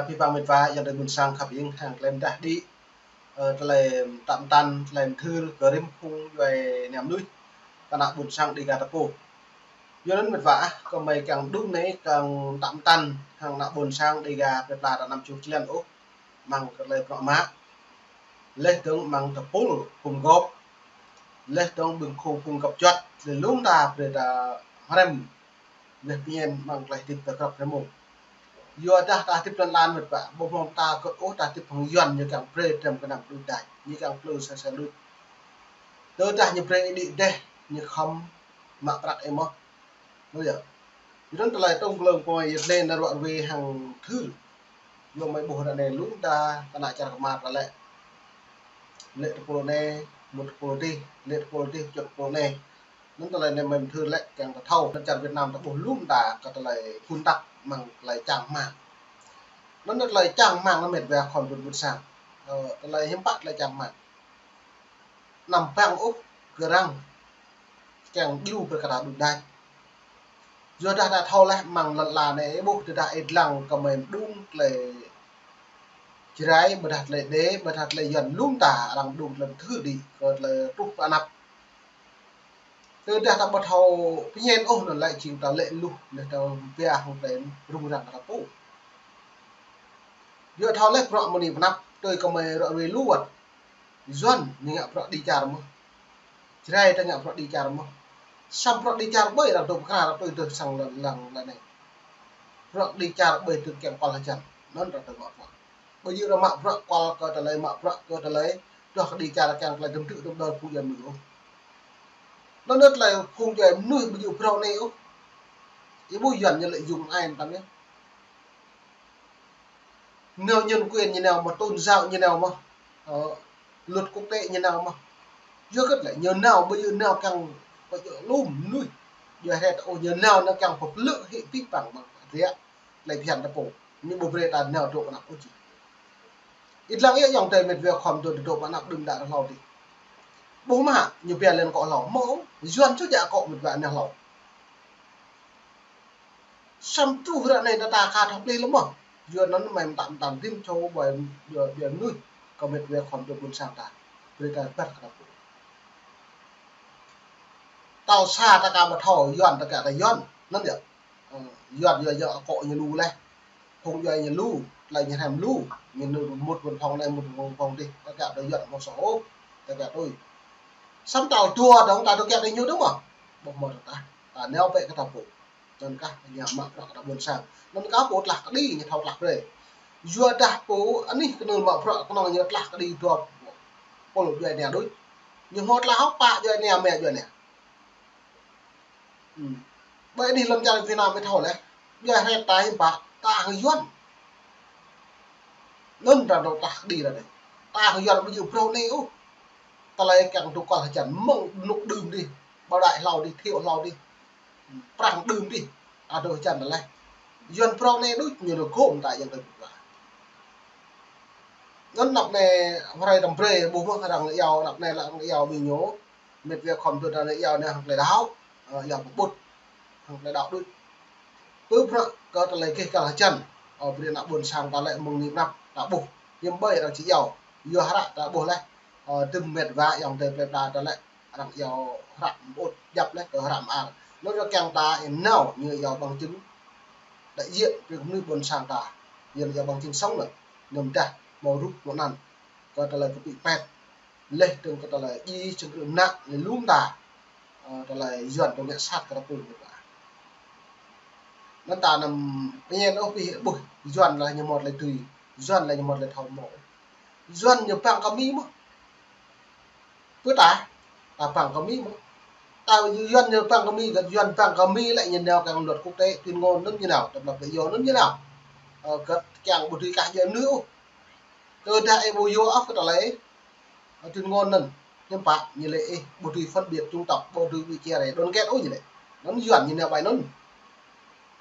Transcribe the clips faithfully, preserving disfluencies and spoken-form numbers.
Pih pang met wa, ayŏng adơi ƀuôn sang khăp ing, hăng tơlơi mơdah đĭ, ơ, tơlơi mơtă mơtăn, tơlơi mơthưr kơ rĭm phung djuai ania mơnuih, kơ ană ƀuôn sang Dêga ta pô. Yua anŭn met wa ah, kơmơi kiăng đŭng anai, kiăng mơtă mơtăn hăng ană ƀuôn sang Dêga plơi pla ta anăm čuh člen ôh, amăng tơlơi bruă mă. Laih dơ̆ng amăng tơpul gum gŏp, laih dơ̆ng ƀing khul phung găp juăt, laih lŏm ta brơi ta hrăm, laih pơñen amăng tơlơi hơdip ta grăp hrơi mông. Yua dah ta hơdip lŏn lan met wa, ƀu hmâo ta kơt ôh ta hơdip hăng Yuan, ñu kiăng brơi tơm kơnăm đôč đač, ñu kiăng plư sa sa đôč. Tơdah ñu brơi đĭ đeh, ñu khŏm mă prăk ih mơ̆. Ơ yơh. Yua anŭn tơlơi tŏng glông kơ mơi yơh lĕ nao ruă ruê hăng thưr. Yua mơi ƀuh ră anai lŏm ta, ta ană čar kơmar ta lĕ. Lĕ tơpul anai, mŭt tơpul adih, lĕ tơpul adih, čut tơpul anai. Anŭn tơlơi anai mơi mơthưr lĕ kiăng ta thâo, anŭn čar Việt Nam ta ƀuh lŏm ta kơ tơlơi phun tăk amăng tơlơi čang rơmang. Anŭn tơlơi čang rơmang anŭn met wa khŏm ƀuôn ƀuôn sang. Ơ, tơlơi hiư̆m pă tơlơi čang rơmang. Anăm păng ôh kơ arăng kiăng djru brơi kơ ta đôč đač. Yua dah ta thâo laih amăng lŏn lan anai ih ƀuh tơdah ih lăng kơmơi mơđung tơlơi Jrai, ƀôdah tơlơi Êđê, ƀôdah tơlơi Yuan lŏm ta arăng mơđung tơlơi mơthưr đĭ kơ tơlơi truh pơ anăp. Tơdah ta ƀu thâo pơñen ôh anŭn lĕ jing ta lĕ luh, lĕ ta pia hăng tơlơi rŭng răng ta pô. Yua thâo laih bruă mơni pơ anăp, tui kơmơi ruă ruê lu wơ̆t. Yuan ñu ngă bruă đĭ čar mơ̆n. Jrai ta ngă bruă đĭ čar mơ̆n. Samơ̆ bruă đĭ čar ƀơi arăng dŏ pơkra arăng tui dơ̆ng sang lăng lăng lăng anai. Bruă đĭ čar ƀơi dơ̆ng kiăng kual hơjăn. Anŭn arăng dŏ mă bruă. Ƀơi yua arăng mă bruă kual kơ tơlơi, mă bruă kơ tơlơi, dŏ kơ đĭ čar kiăng tơlơi dơ̆ng tơ̆ dơ̆ng đơi phung Yuan mơnuih ôh. Anŭn tơlơi phung Yuan mơnuih ƀu djơ̆ phrâo anai ôh. Ih ƀuh Yuan ñu lĕ yŭng ai mơtam yơh. Nao nhân quyền ñu nao mơ̆, tôn giáo ñu nao mơ̆, ơ, luật quốc tế ñu nao mơ̆. Yua kơ tơlơi ñu nao, ƀu djơ̆ nao kiăng pơjơ̆ lŏm mơnuih. Yua hơget ôh ñu nao, nao kiăng pơplư hĭ pih pang mơ̆ng adrĕ tơlơi phiăn ta pô. Ñu ƀu brơi ta nao dŏ pơ anăp ôh či. Ih lăng yơh ayŏng adơi met wa khŏm dŏ dŏ pơ anăp đưm đă hlâo dih. Ƀuh mơ̆, ñu pia lĕ akŏ hlâo. Mơ̆, Yuan ču djă akŏ met wa nao hlâo. Samơ̆ truh ră anai ta ta ka thâo plih lơ̆m mơ̆n. Yua anŭn mơi mơtă mơtăn rĭm čô ƀơi, ƀơi, ƀơi mơnuih kơ met wa khŏm dŏ ƀuôn sang ta. Brơi ta rơbat kơ ta pô. Tơl sa ta ka ƀu thâo, Yuan ta kiăng ta Yuan. Anŭn yơh. Ơ, Yuan yua yua akŏ ñu lu laih. Phung djuai ñu lu, tơlơi ñu hrăm lu. Ñu lu mŭt văn phòng anai, mŭt văn phòng adih. Ta kiăng ta Yuan mơ̆ soh ôh. Ta kiăng tui. Samơ̆ tơl dua dơ̆ng ta dŏ kiăng ta ñu dơ̆ng mơ̆n. Ƀuh mơ̆ ta. Ta nao bĕ kơ ta pô. Anŭn kah ñu mă bruă kơ ta ƀuôn sang. Anŭn kah pô tlah kơđi ñu thâo tlah brơi. Yua dah pô anih kơnơ̆ng mă bruă kơnơ̆ng ñu tlah kơđi dua pô djuai ania đôč. Ñu hmâo tlah hŏk pă djuai ania, mă djuai ania. Hmm. Ƀơi anih lŏn čar Việt Nam ih thâo laih. Djuai hrĕt ta hiư̆m pă, ta hăng Yuan. Anŭn arăng dŏ tlah kơđi arăng anai. Ta hăng Yuan ƀu djơ̆ phrâo anai ôh. Tơlơi kiăng dŏ kual hơjăn mơ̆ng rơnŭk đưm dih. Ƀôdah hlâo dih, thiŏ hlâo dih. Prăng đưm dih, ta dŏ hơjăn tơlơi. Yuan phrâo anai đôč ñu dŏ gôm ta ayŏng adơi pơpă. Anŭn anăp anai hrơi tơm brơi, ƀuh mơ̆ arăng iâu, anăp anai lĕ arăng iâu ƀing ñu. Met wa khŏm dŏ arăng iâu anai hăng tơlơi đaŏ, ơ, iâu pơƀut, hăng tơlơi đaŏ đôč. Pơpă kơ tơlơi gêh găl hơjăn, ơ, brơi ană ƀuôn sang ta lĕ mơ̆ng anai pơ anăp, ta ƀuh. Hiư̆m ƀơi arăng či iâu, yua hră ta ƀuh laih, ơ, dŭm met wa ayŏng adơi plơi pla ta lĕ. Arăng iâu hră mơƀut djăp laih kơ hră mơar. Anŭn arăng kiăng ta ih nao ñu iâu bằng chứng đại diện brơi kơ mơnuih ƀuôn sang ta. Ñu iâu bằng chứng sống anŭn. Ñu mơdah hmâo rup hmâo anăn. Kơ tơlơi kơpĭ pet. Laih dơ̆ng kơ tơlơi djai čơkơnăm ană lĕ lŏm ta. Ơ, tơlơi Yuan dŏ ngă sat kơ ta pô ñu ta. Anŭn ta anăm pơñen ôh pih ƀuh Yuan lĕ ñu hmâo tơlơi tui. Yuan lĕ ñu hmâo tơlơi thâo hmâo. Yuan ñu păng kơ Mi mơ̆n. Pơ ta, ta păng kơ Mi mơ̆n. Ta Yuan ñu păng kơ Mi, gơ̆t Yuan păng kơ Mi lĕ ñu nao kiăng luật quốc tế, tuyên ngôn anŭn ñu nao, độc lập tự do anŭn ñu nao. Ơ, gơ̆t kiăng ƀu dưi kah Yuan anŭn ôh. Tơdah ih ƀu yua ôh kơ tơlơi, ơ, tuyên ngôn anŭn, hiư̆m pă, ñu lĕ ih ƀu dưi phân biệt chủng tộc, ƀu dưi ƀu chia rẽ đoàn kết ôh ñu lĕ. Anŭn Yuan ñu nao ƀai anŭn.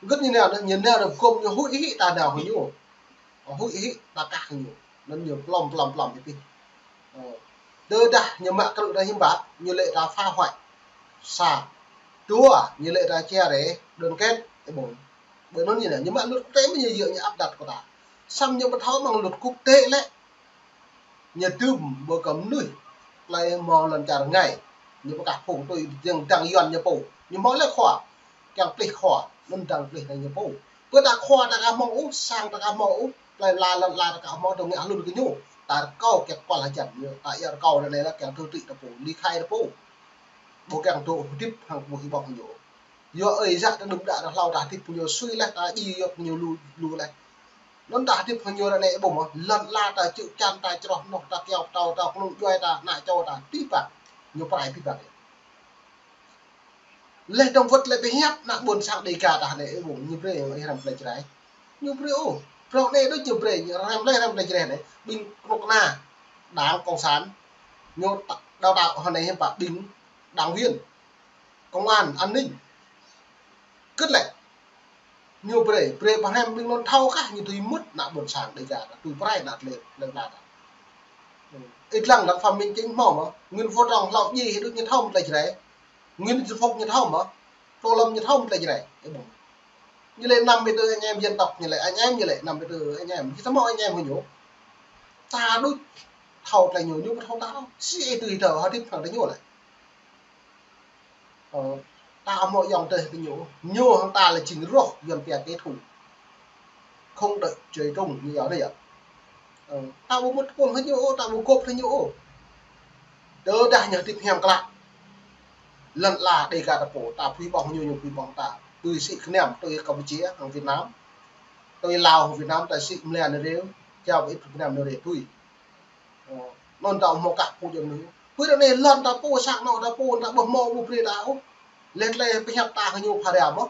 Gơ̆t ñu nao, ñu nao gôm ñu huĭ hĭ ta nao hăng ñu. Huĭ hĭ ta kah ñu. Anŭn ñu plŏm, plŏm, plŏm hĭ pih. Ơ. Tơdah ñu mă krư̆ ta hiư̆m pă, ñu lĕ ta phá hoại. Sa. Dua, ñu lĕ ta chia rẽ, đoàn kết, ih ƀuh. Ƀơi anŭn ñu nao, ñu mă luật quốc tế mơ̆ ñu djơ̆ ñu áp đặt kơ ta. Samơ̆ ñu ƀu thâo mơ̆ng luật quốc tế lĕ. Ñu dưm ƀơi kơ mơnuih. Tơlơi hmâo lŏn čar rơngai. Ñu ƀu kah phung tui dăng dăng Yuan ñu pô. Ñu hmâo lĕ khua. Kiăng plih khua. Anŭn dăng plih anai ñu pô. Pơ ta khua ta ka hmâo ôh, sang ta ka hmâo ôh. Tơlơi la lŏn la ta ka hmâo dŏ ngă hlŭn kơ ñu. Ta rơkâo kiăng kual hơjăn ñu. Ta ia rơkâo anai lĕ kiăng tơtĭ ta pô. Ly khai ta pô. Ƀu kiăng dŏ hơdip hăng pô hĭ ƀong ñu. Yua ơi yă ta đưm đă ta hlâo ta hơdip ñu sui leh ta djai yua ñu lu, lu leh. Anŭn ta hơdip hăng ñu ră anai ƀu mơ̆, lŏn la ta čư̆ čan ta čroh noh ta kiao pơtâo ta kơnung djuai ta ană čô ta pĭ pă. Ñu pơrai pĭ pă. Leh dong wơ̆t lĕ pơhiăp ană ƀôn sang Đêga ta anai ƀu ñu brơi ih răm plei Jrai. Ñu brơi ôh. Prŏng anai đôč ñu brơi, ñu răm plei răm plei Jrai anai. Ƀing kơnuk kơna Đảng Cộng sản. Ñu ta, đào tạo hơnai hiư̆m pă ƀing đảng viên. Công an, an ninh. Kơt lĕ. Ñu brơi, brơi pơhrăm ƀing anŭn thâo kah, ñu tui mŭt ană ƀôn sang Đêga, tui pơrai ană tơlơi, tơlơi ană ta. Ih lăng lăng Phạm Minh Chính hmâo mơ̆, Nguyễn Phú Trọng hlâo djai hĭ đôč ñu thâo mơ̆ tơlơi Jrai. Nguyễn Xuân Phúc ñu thâo mơ̆, Tô Lâm ñu thâo mơ̆ tơlơi Jrai. Ơ ƀong. Ñu lĕ năm mươi tư anh em dân tộc, ñu lĕ anh em, ñu lĕ năm mươi tư anh em. Či ta hmâo anh em hăng ñu. Ta đôč thâo tơlơi ñu, ñu ƀu thâo ta ôh. Či ih tui thâo, hơdip hăng tơlơi ñu lĕ. Ơ, ta hmâo ayŏng adơi hăng ñu, ñu hăng ta lĕ jing roh Yuan pia kẻ thù. Không đợi trời chung, ñu yua anai yơh. Ơ, ta ƀu mŭt pôn hăng ñu ôh, ta ƀu gŏp hăng ñu ôh. Tơdah ñu hơdip hiam klă. Lŏn la Đêga ta pô, ta phui ƀong ñu, ñu phui ƀong ta. Tui sĭ kơnăm, tui Campuchia, hăng Việt Nam. Tui Lào, hăng Việt Nam, ta sĭ mơlĕ anai rêu, jao ƀu ih Việt Nam anai rêu tui. Ơ, anŭn ta hmâo kah pô jơnum. Huĭ ră anai lŏn ta pô, sang anŏ ta pô, ta ƀu hmâo ƀu brơi ta ôh. Leh tơlơi pơhiăp ta hăng ñu pha ria mơ̆.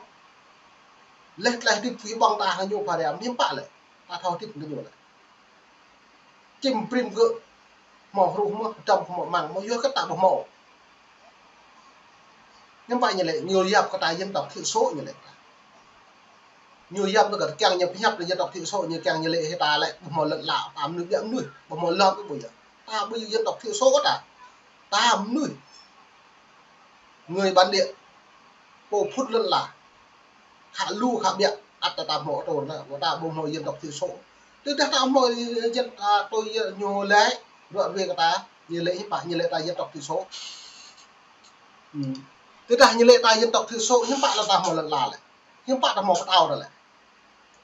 Leh tơlơi hơdip phui ƀong ta hăng ñu pha ria mơ̆, hiư̆m pă lĕ. Ta thâo hơdip hăng ñu lĕ. Čim prim gơ̆ hmâo hruh mơ̆, dăm hmâo măng mơ̆, yua kơ ta ƀu hmâo. Hiư̆m pă ñu lĕ, ñu yap kơ ta dân tộc thiểu số ñu lĕ. Ñu yap ñu kơ kiăng ñu pơhiăp kơ dân tộc thiểu số, ñu kiăng ñu lĕ hĭ ta lĕ, ƀu hmâo lŏn la, ta mơnuih biă mơnuih, ƀu hmâo lŏn ƀu yơh. Ta ƀu dân tộc thiểu số ta. Ta mơnuih. Người bản địa. Pô phŭt lŏn la. Khă lu khă biă, ăt ta hmâo tơl anai, ta ƀu hmâo dân tộc thiểu số. Tơdah ta hmâo dân, ta tui ñu lĕ, ruă ruê kơ ta, ñu lĕ hiư̆m pă, ñu lĕ ta dân tộc thiểu số. Ư. Tơdah ñu lĕ ta dân tộc thiểu số, hiư̆m pă lŏn ta hmâo lŏn la lĕ. Hiư̆m pă ta hmâo pơtao ta lĕ.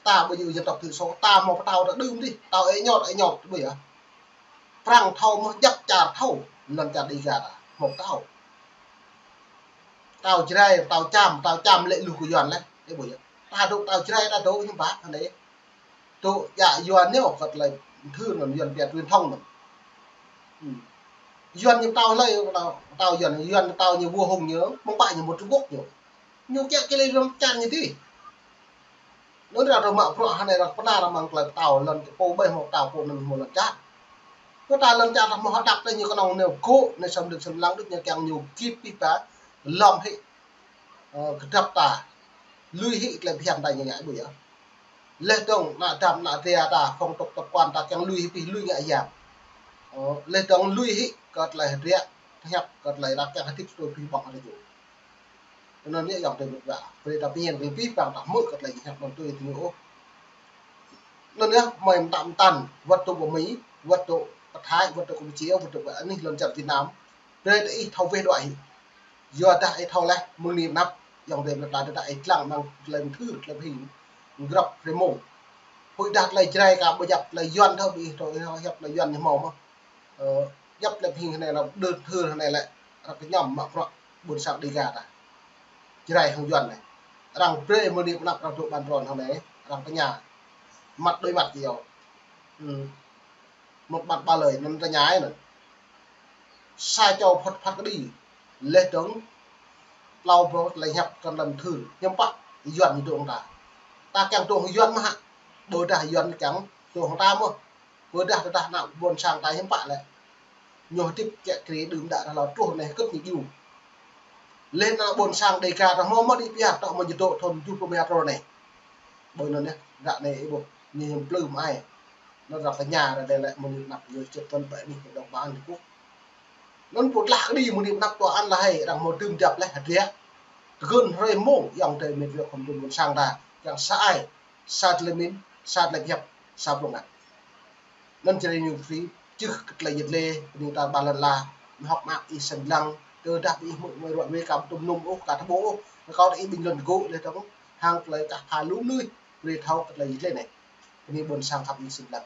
Ta ƀu djơ̆ dân tộc thiểu số, ta hmâo pơtao ta đưm dih, pơtao ê ñot, ê ñot, ƀu yơh. Prăng thâo mơ̆ djăp čar thâo, lŏn čar Đêga ta, hmâo pơtao. Pơtao Jrai, pơtao Čam, pơtao Čam lĕ lu kơ Yuan lĕ, ê ƀu yơh. Ta dŏ pơtao Jrai ta dŏ hiư̆m pă, hơnai. Dŏ djă Yuan ñu, kơ tơlơi thư anŭn Yuan pia truyền thông anŭn. Ư. Yuan ñu pơtao hlơi, pơtao, pơtao Yuan, Yuan pơtao ñu vua hùng ñu, mơ̆ng pă ñu mŭt Trung Quốc ñu. Ñu kiăng kơ lĕ lŏn čar ñu dih. Anŭn arăng mă bruă hơnai arăng pơna arăng mơ̆ng tơlơi pơtao lŏn pô ƀai hmâo pơtao pô anŭn hmâo lŏn čar. Kơ ta lŏn čar ta hmâo hơđăp tơlơi ñu kơnơ̆ng neo gŏ anai sơm đưm sơm lăng đưm ñu kiăng ñu git pĭ pă lŏm hĭ. Ơ, kơdrăp ta. Lui hĭ tơlơi phiăn ta ñu ngă ƀu yơh. Leh dong ană dăm ană tria ta, phong tục tập quán ta kiăng lui hĭ pĭ lui ngă yang. Ơ, leh dong lui hĭ kơ tơlơi hơdră, pơhiăp kơ tơlơi ta kiăng hơdip tui pĭ ƀong hơdră. Anŭn yơh ayŏng adơi mơ̆ng ta. Brơi ta pơñen kơ pĭ păng ta hmư̆ kơ tơlơi hiăp anŭn tui tui ôh. Anŭn yơh, mơi mơtam mơtam, wơ̆t dŏ ƀơi Mi, wơ̆t dŏ ƀơi Thái, wơ̆t dŏ Campuchia, wơ̆t dŏ ƀơi anih lŏn čar Việt Nam. Brơi ta ih thâo weh đuaĭ hĭ. Yua dah ih thâo leh, mơ̆ng anai pơ anăp, ayŏng adơi mơ̆ng ta, dah ih lăng mơ̆ng tơlơi mơthưr, tơlơi pơhing, grăp rơmông. Huĭ dah tơlơi Jrai ka ƀu djăp tơlơi Yuan thâo, ƀu ih thâo, ih thâo hiăp tơlơi Yuan ñu hmâo mơ̆. Ơ, djăp tơlơi pơhing hơnai lăm đơ̆t thưr hơnai lĕ, arăng kơñăm mă bruă ƀôn sang Đêga ta. Jrai hăng Yuan anai. Arăng brơi mơ̆ng anai pơ anăp arăng dŏ ƀan ron hơnai, arăng tơña. Mặt đối mặt kơ yơh. Ư. Một mặt ba lời, anŭn tơña anŭn. Sa čô phat phat kơđi. Leh dong. Tlâo ƀrô tơlơi hiăp kơ lăm thưr. Hiư̆m pă Yuan ñu dŏ hăng ta. Ta kiăng dŏ hăng Yuan mơ̆ hă. Ƀôdah Yuan kiăng dŏ hăng ta mơ̆. Ƀôdah tơdah ană ƀôn sang ta hiư̆m pă lĕ. Ñu hơdip kiă kriê đưm đă ta hlâo truh anai hơget ñu djru. Leh ană ƀôn sang Đêga ta hmâo mơ̆ đĭ pia, tŏ mơ̆ ñu dŏ thun tơjuh pluh rơma truh anai. Ƀơi anŭn yơh, ră anai ih ƀuh, ñu hiư̆m plư mơai. Anŭn arăng tơña ră anai lĕ mơnuih anăp ñu čet tuăn pĕ anih dŏ ƀan Trung Quốc. Anŭn pô tlah kơđi mơnuih anăp tòa án La Hay, arăng hmâo dưm djăp leh hơdră. Tơgŭn hrơi mông, ayŏng adơi mĕt wa khŏm dŭm ƀôn sang ta, kiăng sa ai, sa tơlơi pơmĭn, sa tơlơi pơhiăp, Sa prong ngă. Anŭn jrê ñu free, čih kơ tơlơi yet lê, bơni ta ƀă lăn la, mơ̆ hŏk mă ih sĭt lăng, tơdah ih mơ̆ mơ̆ ruă wê ka tŭm nŭm ôh, ka tơƀô ôh, mơ̆ kâo ih ƀing lŏn gô leh dơ̆ng, hăng tơlơi kah pha lu mơnuih, brơi thâo kơ tơlơi yet lê anai. Bơni ƀôn sang khăp ih sĭt lăng.